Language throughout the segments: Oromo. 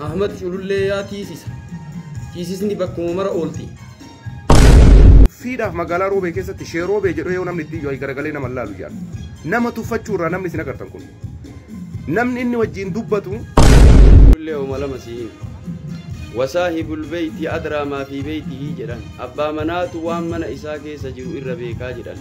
Ahmad Culullee yaa tiisisa. Tiisisni bakkuma mara oolti. Fiidhaaf magaalaa Roobee keessatti Shee Roobee jedhee yoo namni itti iyyuu garagalee nama laalu jaal. Nama tuffachuu irraa namni isin agartan kun. Namni inni wajjin dubbatu. Culullee homa lama si hima. Wasaahibul beeyti adraa maa fi beeytihi jedhan. Abbaa manaatu waan mana isaa keessa jiru irra beekaa jedhan.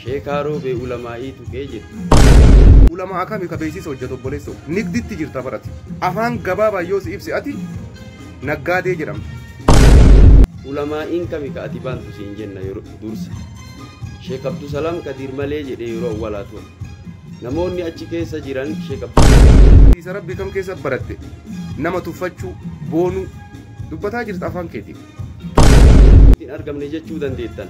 Sheekaa Roobee ulamaa'ii tuqee jedhu. Ulamaa akami ka beeksisa hojjetu obboleessoo nigditti jirta barati. Afaan gabaabaa yoo si ibse ati naggaadee jedhamta. Ulamaa'iin kami ka ati baantu siin jenna yeroo dursa. Sheek Abdusalaam Kadiir malee jedhee yeroo awwalaa ture. Namoonni achi keessa jiran Sheek Abdusalaam. Isa rabbi kam keessa baratte nama tuffachuu boonuu dubbataa jirta afaan keetiin. Hin argamne jechuu dandeettan.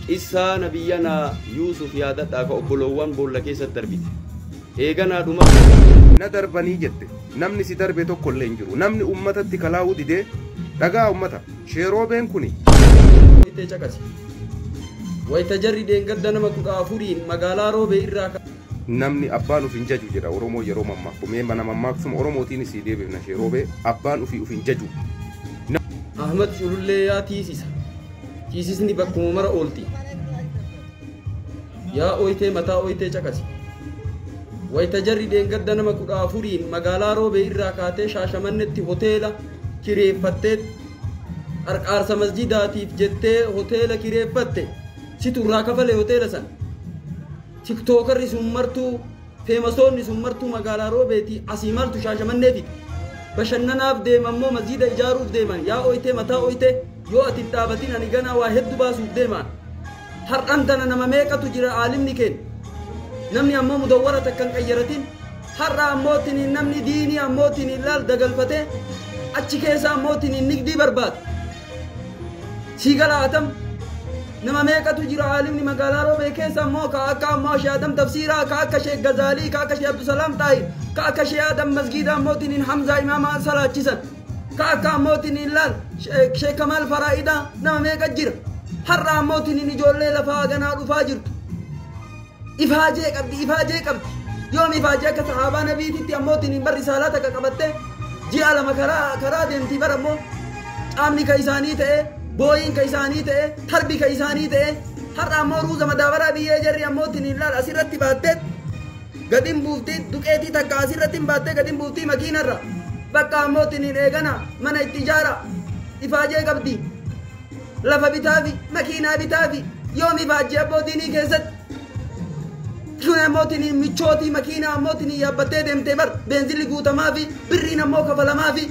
Qissaa nabiyyanaa Yuusuf yaadadhaa ka obboloowwan boolla keessatti darbite. Eeganaa dhuma. Na darbanii jette namni si darbe tokko illee hin jiru. Namni uummatatti kalaa'uu didee dhagaa uummata sheeroobeen kuni. Ittee caqasi. Wayita jarri deengadda nama 14 magaalaa Roobee irraa. Namni abbaan uf hin jaju jedha Oromoo yeroo mammaaku. Mee mana mammaaksuma Oromootiin sii deebifna sheeroobee abbaan ufii uf hin jaju. Ahmad Culullee yaa tiisisa. Tiisisni bakkuma mara oolti. Yaa oyitee mataa oyitee caqasi. Wayita jarri deengadda nama 14 magaalaa Roobee irraa kaatee Shaashamannetti hoteela kireeffattee qarqaarsa masjidaatiif jettee hoteela kireeffatte situ irraa kafale hoteela san. Tiktookarri sun martuu feemasoonni sun martuu magaalaa Roobeetii asii maaltu Shaashamannee fide. Bashannanaaf deeman moo masjida ijaaruuf deeman yaa oyitee mataa oyitee yoo ati hin dhaabatin ani ganaa waa hedduu baasuuf deemaan. Har'an tana nama meeqatu jira aalimni keenya. Namni ammoo mudawwara takka hin qayyaratin har'a ammootiin namni diinii ammootiin ilaal dagalfatee achi keessa ammootiin nigdii barbaada. Sii galaatam nama meeqatu jira aalimni magaalaa Roobee keessa ammoo ka akka ammoo Shee Adam Tafsiiraa ka akka Shee Gazaalii ka akka Shee Abdusalaam Xaahir ka akka Shee Adam Masgiida ammootiin Hamzaa Imaamaa salaachisan ka akka ammootiin ilaal Shee Kamaal Faraa'idaa nama meeqa jira. Har'a ammootiin ijoollee lafaa ganaa dhufaa jirtu. Ifaajee qabdi ifaajee qabdi yoom ifaajee akka sahaabaa nabiititti ammootiin bar risaalaa takka qabattee ji'a lama karaa deemtii bar ammoo qaamni ka isaanii ta'e booyiin ka isaanii ta'e tarbi ka isaanii ta'e har'a ammoo ruuza madaabaraa biyyee jarri ammootiin ilaal asirratti baattee gadin buuftii duqeetii takka asirratti hin baattee gadin buuftii makiinarra bakka ammootiin hin eegana mana itti ijaara ifaajee qabdi lafa bitaafi makiinaa bitaafi yoom ifaajee abbootiinii keessatti. Kun ammootiin michootii makiinaa ammootiin yaabbattee deemtee bar beenzilli guutamaa fi birriin ammoo kafalamaa fi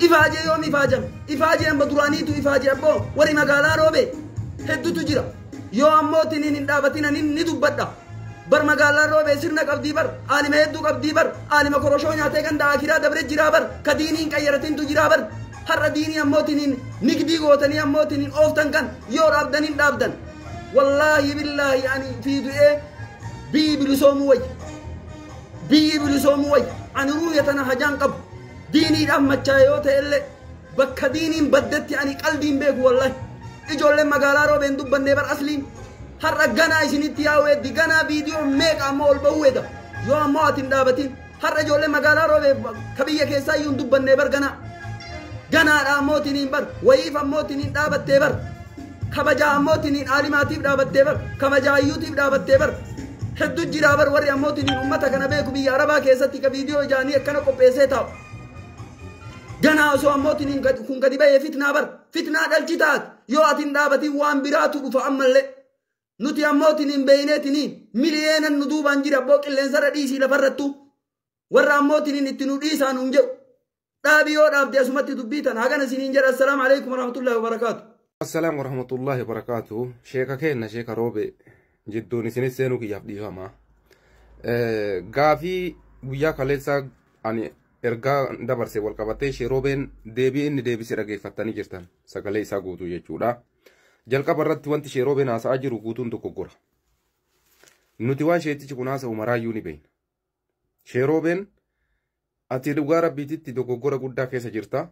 ifaajee yoom ifaajame ifaajee amma duraaniitu ifaajee abboo warri magaalaa Roobee hedduutu jira yoo ammootiin hin dhaabatin ani ni dubbadha bar magaalaa Roobee sirna qabdii bar aalima hedduu qabdii bar aalima koroshoo nyaatee ganda akiraa dabre jiraa bar ka diinii hin qayyaratintu jiraa bar har'a diinii ammootiin nigdii gootanii ammootiin ooftan kan yoo dhaabdan hin dhaabdan. Wallaahi billaahi ani fi du'ee biyyi bilisoomuu wayya. Biyyi bilisoomuu wayya. Ani ruuya tana hajaan qabu. Diiniidhaaf machaa'e yoo ta'e illee bakka diiniin baddetti ani qalbiin beeku wallaahi. Ijoolleen magaalaa Roobeen dubbannee bar asliin har'a ganaa isinitti yaa'u heddi ganaa viidiyoo meeqa ammoo ol ba'uu hedda. Yoo ammoo ati hin dhaabatin har'a ijoolleen magaalaa Roobee ka biyya keessaa iyyuu hin dubbannee bar ganaa. Ganaadha ammootiin hin bar wayiif ammootiin hin dhaabattee bar. Kabajaa ammootiin aalimaatiif dhaabattee bar kabajaa hayyuutiif dhaabattee bar hedduu jiraa bar warri ammootiin uummata kana beeku biyya arabaa keessatti ka viidiyoo ijaanii akkana qopheessee taa'u. Ganaa osoo ammootiin kun gadi ba'ee fitnaa bar fitnaa dhalchi taate yoo ati hin dhaabatin waan biraatu dhufa ammallee nuti ammootiin hin beeyneetiniin miliyeenan nu duubaan jira abboo qilleensarra dhiisii lafarrattu warra ammootiin itti nu dhiisaa nuun jedhu dhaabii yoo dhaabde asumatti dubbii tana hagana isiniin jedha assalaamu alaikum warahmatullaahi wabarakaatu. Assalaamu warahmatullaahi wabarakaatu. Sheeka keenna Sheeka Roobee jidduun isinis seenuu kiyyaaf dhiifama. Gaafii guyyaa kaleessaa ani ergaa dabarse wal qabatee Shee Roobeen deebii inni deebisee dhageeffattanii jirtan sagalee isaa guutuu jechuudha. Jalqaba irratti wanti Shee Roobeen haasa'aa jiru guutuun dogoggora. Nuti waan sheetichi kun haasa'u maraayyuu ni beekna. Shee Roobeen ati dhugaa rabbiititti dogoggora guddaa keessa jirta.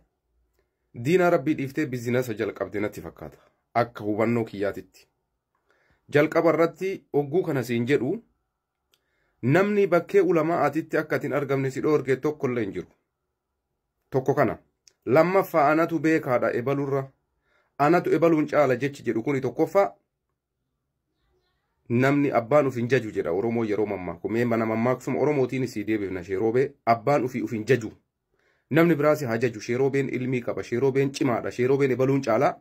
Diinaa rabbii dhiiftee biizinasa jalqabde natti fakkaata. Akka hubannoo kiyyaatitti. Jalqaba irratti ogguu kana siin jedhu Namni bakkee ulamaa'aatitti akka ati hin argamne si dhoorge tokkollee hin jiru. Tokko kana. Lammaffaa anatu beekaadha ebalurra. Anatu ebaluun caala jechi jedhu kuni tokkoffaa. Namni abbaan uf hin jaju jedha Oromoo yeroo mammaaku. Mee mana mammaaksuma Oromootiin sii deebifna Sheeroobee abbaan ufii uf hin jaju. Namni biraas haa jaju Sheeroobeen ilmii qaba Sheeroobeen cimaadha Sheeroobeen ebaluun caalaa.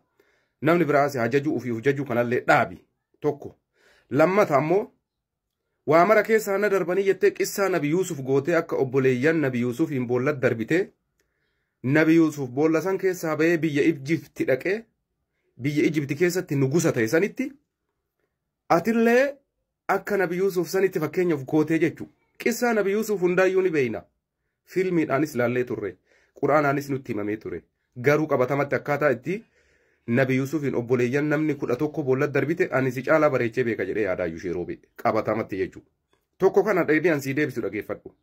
Namni biraas haa jaju ufii uf jaju kanallee dhaabi tokko. Lammata ammoo waa mara keessaa na darbanii jettee qissaa Nabi Yuusuf gootee akka obboleeyyan Nabi Yuusufiin boollat darbitee Nabi Yuusuf boolla san keessaa bahee biyya Ijibti dhaqee biyya Ijibti keessatti nugusa ta'e sanitti atillee akka Nabi Yuusuf sanitti fakkeenyaaf gootee jechuudha. Qissaa Nabi Yuusuf hundaayyuu ni beeyna. Fiilmiidhaanis ilaallee turre. Quraanaanis nutti himamee ture. Garuu qabatamatti akkaataa itti Nabi Yuusufiin obboleeyyan namni 11 boollat darbite ani si caalaa bareechee beeka jedhee yaadaayyuu Sheeroobee qabatamatti jechuudha. Tokko kana dheedhii ani sii deebisu dhageeffadhu.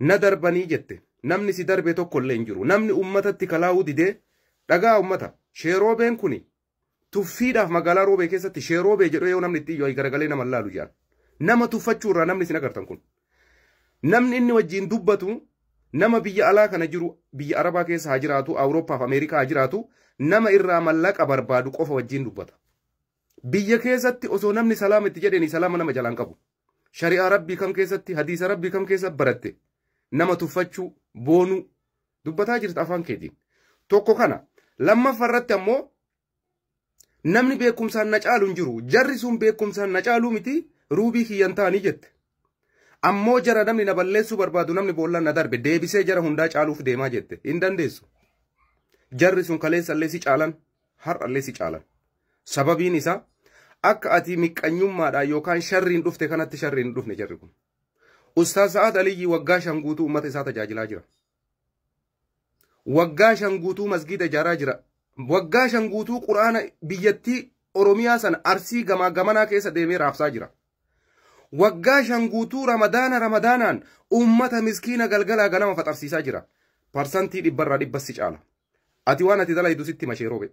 Na darbanii jette namni si darbe tokko illee hin jiru. Namni uummatatti kalaa'uu didee dhagaa uummata. Sheeroobeen kuni tuffiidhaaf magaalaa Roobee keessatti Sheeroobee jedhee yoo namni itti iyyuu garagalee nama laalu jedhan. Nama tuffachuu irraa namni isin agartan kun. Namni inni wajjin dubbatu nama biyya alaa kana jiru biyya Arabaa keessa haa jiraatu Awurooppaa fi Ameerikaa haa jiraatu nama irraa mallaqa barbaadu qofa wajjin dubbata. Biyya keessatti osoo namni salaama itti jedhanii salaama nama jalaan qabu. Shari'aa rabbii kam keessatti hadiisa rabbii kam keessa baratte nama tuffachuu boonuu dubbataa jirta afaan keetiin. Tokko kana lammaffaa irratti ammoo namni beekumsaan na caalu hin jiru. Jarri sun beekumsaan na caaluu miti ruubii kiyyan ta'anii jette. Ammoo jara namni na balleessuu barbaadu namni boollaan na darbe deebisee jara hundaa caaluuf deemaa jette. Hin dandeessu. Jarri sun kaleessallee si caalan har'allee si caalan. Sababiin isaa akka ati miqqanyummaadhaan yookaan sharriin dhufte kanatti sharriin dhufne jarri kun. Ustaaz Sa'aad Aliyyii waggaa 5 guutuu uummata isaa tajaajilaa jira. Waggaa 5 guutuu masgiida ijaaraa jira. Waggaa 5 guutuu quraana biyyattii Oromiyaa sana Arsii gamaa gamanaa keessa deemee raabsaa jira. Waggaa 5 guutuu Ramadaana Ramadaanaan uummata miskiina galgalaa ganama faxarsiisaa jira. Parsantii 100% si caala. Ati waan ati dalaydu sitti hima Sheeroobee.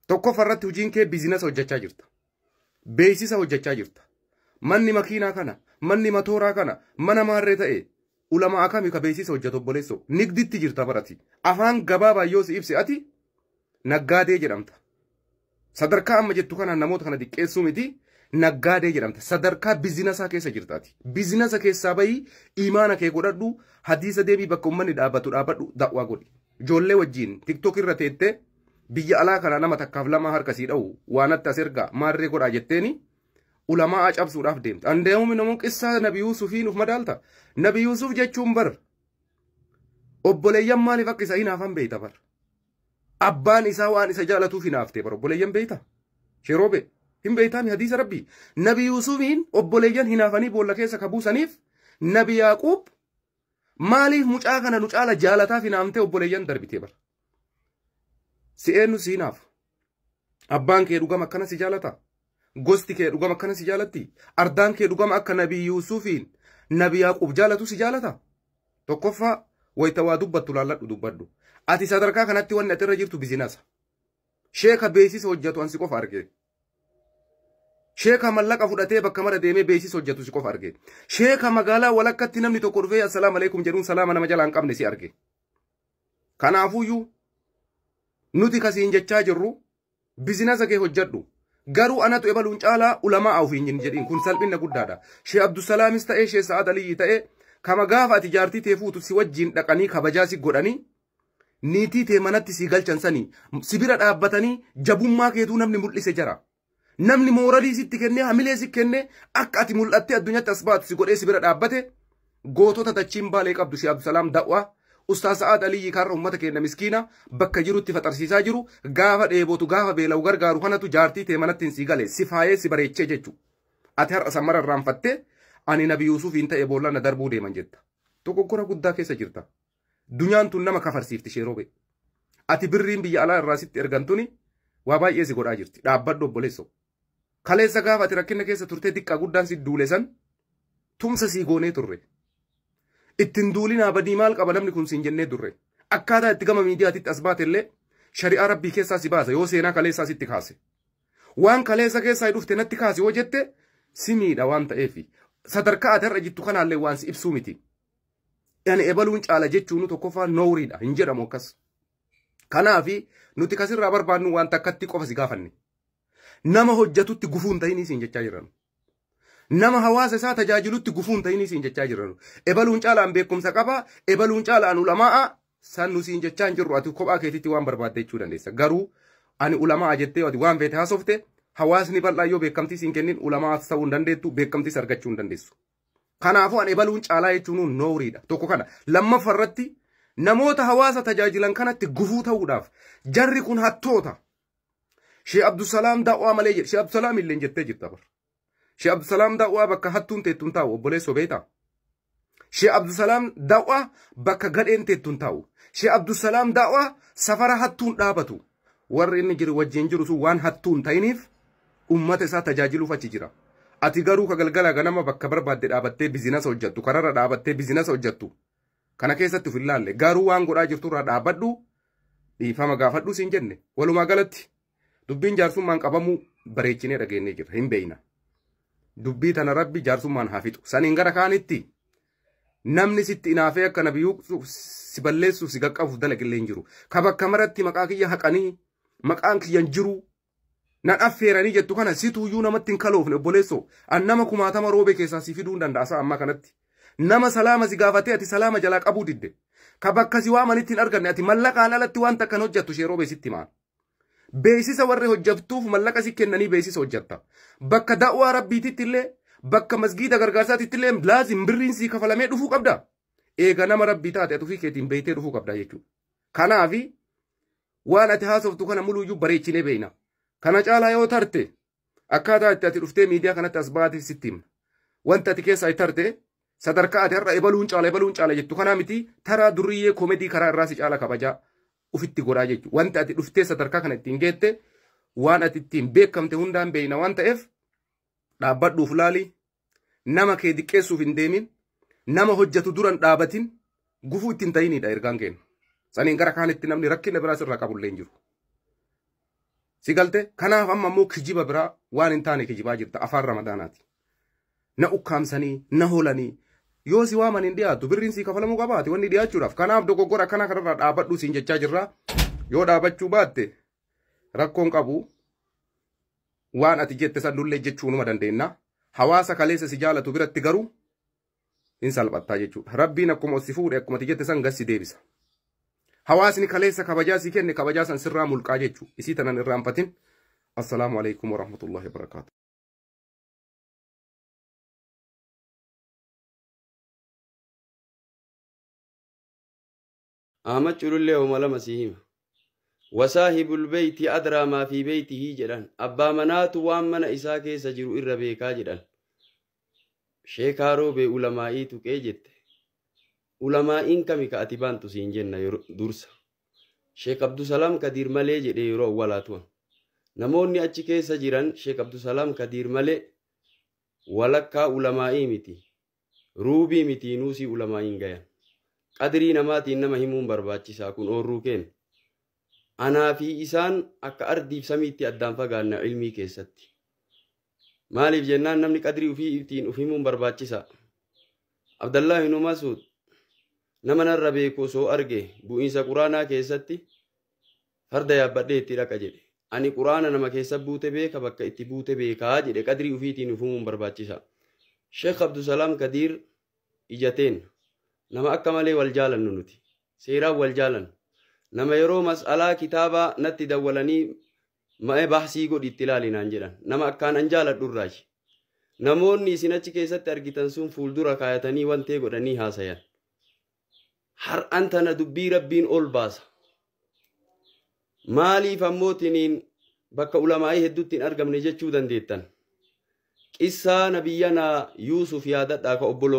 Tokkoffaa irratti hojiin kee biizinasa hojjechaa jirta. Beeksisa hojjechaa jirta. Manni makiinaa kana, manni matooraa kana, mana maarree ta'e ulamaa akkamii ka beeksisa hojjetu obboleessoo. Nigditti jirta barati. Afaan gabaabaa yoo si ibse ati naggaadee jedhamta. Sadarkaa amma jettu kanaan namoota kana diqqeessuu miti naggaadee jedhamta. Sadarkaa biizinasaa keessa jirtaati. Biizinasa keessaa bahii imaana kee godhadhu hadiisa deebii bakka uummanni dhaabbatu dhaabbadhu da'waa godhi. Ijoollee wajjin tiktok irra teettee biyya alaa kana nama takkaaf lama harka sii dha'u waan atti as ergaa maarree godhaa jetteeni ulamaa cabsuudhaaf deemta. Andeemumi namoonni qissaa Nabi Yuusufiin uf madaalta. Nabi Yuusuf jechuun bar obboleeyyan maaliif akka isa hinaafan beeyta bar. Abbaan isaa waan isa jaalatuuf hinaaftee bar obboleeyyan beeyta. Sheeroobee hin beeytaami hadiisa rabbii. Nabi Yuusufiin obboleeyyan hinaafanii boolla keessa kabuusaniif Nabi Yaaquub maaliif mucaa kana nu caala jaalataaf hinaamtee obboleeyyan darbitee bar. Si eenyu si hinaafu? Abbaan kee dhugama akkana si jaalata? Gosti kee dhugama akkana si jaalatti? Ardaan kee dhugama akka Nabi Yuusufiin Nabi Yaaquub jaalatu si jaalata? Tokkoffaa wayita waa dubbattu laalladhu dubbadhu. Ati sadarkaa kanatti wanni ati irra jirtu bizinasa. Sheeka beeksisa hojjetu an si qofa arge. Sheeka mallaqa fudhatee bakka mara deemee beeksisa hojjetu si qofa arge. Sheeka magaalaa walakkatti namni tokko dhufee assalaamu alaikum jedhuun salaama nama jalaa hin qabne si arge. Kanaafuyyuu nuti kasiin jechaa jirru bizinasa kee hojjedhu. Garuu anatu ebaluun caalaa ulamaa ofiin hin jedhin kun salphina guddaadha. Shee Abdusalaamis ta'ee Shee Sa'aad Aliyyii ta'ee kama gaafa ati jaartii tee fuutu si wajjin dhaqanii kabajaa si godhanii niitii tee manatti si galchan sanii si bira dhaabbatanii jabummaa keetuu namni mul'ise jara. Namni mooralii sitti kennee hamilee si kennee akka ati mul'attee addunyaatti as baatu si godhee si bira dhaabbate gootota dachiin baalee qabdu Shee Abdusalaam da'waa Ustaaz Sa'aad Aliyyii karra uummata keenya miskiina bakka jirutti faxarsiisaa jiru gaafa dheebotu gaafa beela'u gargaaru kanatu jaartii tee manatti si gale si faayee si bareechee jechuudha. Ati har'a sammara irraanfattee ani Nabi Yuusufiin ta'e boolla na darbuu deeman jetta. Dogoggora guddaa keessa jirta. Dunyaan tun nama kafarsiifti Sheeroobee. Ati birriin biyya alaa irraa sitti ergan tuni waa baay'ee si godhaa jirti. Dhaabbadhu obboleessoo. Kaleessa gaafa ati rakkina keessa turtee xiqqaa guddaan si duule san tumsa sii goonee turre. Ittiin duulinaa badii maal qaba namni kun siin jennee durre. Akkaataa itti gama miidiyaatitti as baate illee shari'aa rabbii keessaa si baasa yoo seenaa kaleessaa sitti kaase. Waan kaleessa keessaa dhufte natti kaase yoo jette Simiidha waan ta'eef sadarkaa ati irra jirtu kanaallee waan si ibsuu miti. Ani ebaluun caala jechuun tokkoffaa nooriidha hin jedhamu akkas. Kanaafi nuti kasirraa barbaannu waan takkatti qofa si gaafanne. Nama hojjetutti gufuu hin ta'in siin jechaa jiran. Nama hawaasa isaa tajaajilutti gufuu hin ta'in siin jechaa jiran. Ebaluun caalaan beekumsa qaba, ebaluun caalaan ulamaa'a san nu siin jechaa hin jirru ati kophaa keetitti waan barbaadde jechuu dandeessa. Garuu ani ulamaa'a jettee ati waan feete haasofte hawaasni bal'aa yoo beekamtii siin kennin ulamaa ta'uu hin dandeettu, beekamtiis argachuu hin dandeessu. Kanaafuu ani ebaluun caalaa jechuun nooriidha. Tokko kana. Lammaffaa irratti namoota hawaasa tajaajilan kanatti gufuu ta'uudhaaf jarri kun hattoota. Shee Abdusalaam Daawwaa malee jedhe. Shee Abdusalaam illee jettee jirta bar. Shee Abdusalaam Daawwaa bakka hattuun teettuun taa'u obboleessoo beektaa? Shee Abdusalaam Daawwaa bakka gadheen teettuun taa'u. Shee Abdusalaam Daawwaa safara hattuun dhaabatu. Warri inni jiru wajjin jiru sun waan hattuun ta'iniif ummata isaa tajaajiluuf achi jira. Ati garuu ka galgala ganama bakka barbaadde dhaabattee bizinasa hojjettu, kararra dhaabattee bizinasa hojjettu. Kana keessatti of hin laalle. Garuu waan godhaa jirturraa dhaabadhu, dhiifama gaafadhu siin jenne. Walumaa galatti dubbiin jaarsummaan qabamuu bareechinee dhageenyee jirra. Hin beeyna. Dubbii tana rabbi jaarsummaan haa fixu. Saniin gara kaanitti namni sitti inaafee akka nabiyyuu si balleessuuf si qaqqabuuf dalagillee hin jiru. Ka bakka maratti maqaa kiyya haqanii maqaan kiyya hin jiru nan affeeranii jettu kana situuyyuu namatti hin kaloofne obboleessoo. An nama kumaatama roobee keessaa si fiduu hin danda'a sa'a ammaa kanatti. Nama salaama si gaafatee ati salaama jalaa qabuu didde. Ka bakka si waamanitti hin arganne ati mallaqaan alatti waan takkan hojjettu ishee roobee sitti himaa. Beeksisa warri hojjettuuf mallaqa si kennanii beeksisa hojjetta. Bakka da'waa rabbiititti illee bakka masgiida gargaarsaatitti illee laazim birriin sii kafalamee dhufuu qabda. Eega nama rabbii taate ati ofii keetiin beektee dhufuu qabda jechuudha. Kanaafi waan ati haasoftu kana muluyyuu bareechinee beekna. Kana caalaa yoo tarte akkaataa itti ati dhuftee miidiyaa kanatti as baatee sitti himna. Wanta ati keessaa tarte sadarkaa ati har'a ebaluun caala ebaluun caala jettu kanaa miti taraa durriyyee koomedii karaa irraa si caala kabajaa ufitti godhaa jechuudha. Wanta ati dhuftee sadarkaa kana ittiin geette waan ati ittiin beekamte hundaan beekna waan ta'eef dhaabbadhuuf laali, nama kee diqqeessuuf hin deemin, nama hojjetu duran dhaabatin gufuu ittiin ta'inidha ergaan keenya. Saniin gara kaanitti namni rakkina biraas irraa qabullee hin jiru. Si galte kanaaf amma immoo kijiba biraa waan hin taane kijibaa jirta afaan ramadaanaati. Na ukkaamsanii na holanii yoo si waaman hin dhiyaatu birriin sii kafalamuu qabaate wanni dhiyaachuudhaaf. Kanaaf dogoggora akkana kanarraa dhaabadhu siin jechaa jirra. Yoo dhaabachuu baatte rakkoon qabu waan ati jette san lullee jechuu numa dandeenya. Hawaasa kaleessa si jaalatu biratti garuu hin salphattaa jechuudha. Rabbiin akkuma si fuudhe akkuma ati jette san gas si deebisa. Hawaasni kaleessa kabajaa si kenne kabajaa san sirraa mulqaa jechuudha. Isii tanan irraanfatin. Assalaamu alaikum warahmatullahi wabarakaatu. Ahmad Culullee homa lama si hima. Wasaahibul beeyti adraa maa fi beeytihi jedhan. Abbaa manaatu waan mana isaa keessa jiru irra beekaa jedhan. Sheekaa roobee ulamaa'ii tuqee jette. Ulamaa'iin kami ka ati baantu siin jenna dursa. Sheek Abdusalaam Kadiir malee jedhee yeroo awwalaa tu'an. Namoonni achi keessa jiran Sheek Abdusalaam Kadiir malee walakkaa ulamaa'ii miti. Ruubii miti nuusii ulamaa'iin gayan. Qadrii namaatiin nama himuun barbaachisaa kun oorruu kenna. Anaa fi isaan akka ardiif samiitti addaan fagaanna ilmii keessatti. Maaliif jennaan namni qadrii ofii ittiin of himuun barbaachisaa. Abdallaa bin Masuud nama narra beeku osoo arge bu'iinsa quraanaa keessatti farda yaabbadhee itti dhaqa jedhe. Ani quraana nama keessa buute beeka bakka itti buute beekaa jedhe qadrii ofiitiin of himuun barbaachisaa. Sheekh Abdusalaam Kadiir ijateen nama akka malee wal jaalannu nuti. Seeraan wal jaalannu. Nama yeroo mas'alaa kitaabaa natti dawwalanii ma'ee baasii godhi itti ilaalinaan jedhan. Nama akkaan an jaaladhu irraayi. Namoonni isin achi keessatti argitan sun fuuldura kaayatanii wantee godhanii haasayan. Har'an tana dubbii rabbiin ol baasa. Maaliif ammoo tiniin bakka ulamaa'ii hedduutti hin argamne jechuu dandeettan. Qissaa nabiyyanaa Yuusuf yaadadhaa ka obboloo.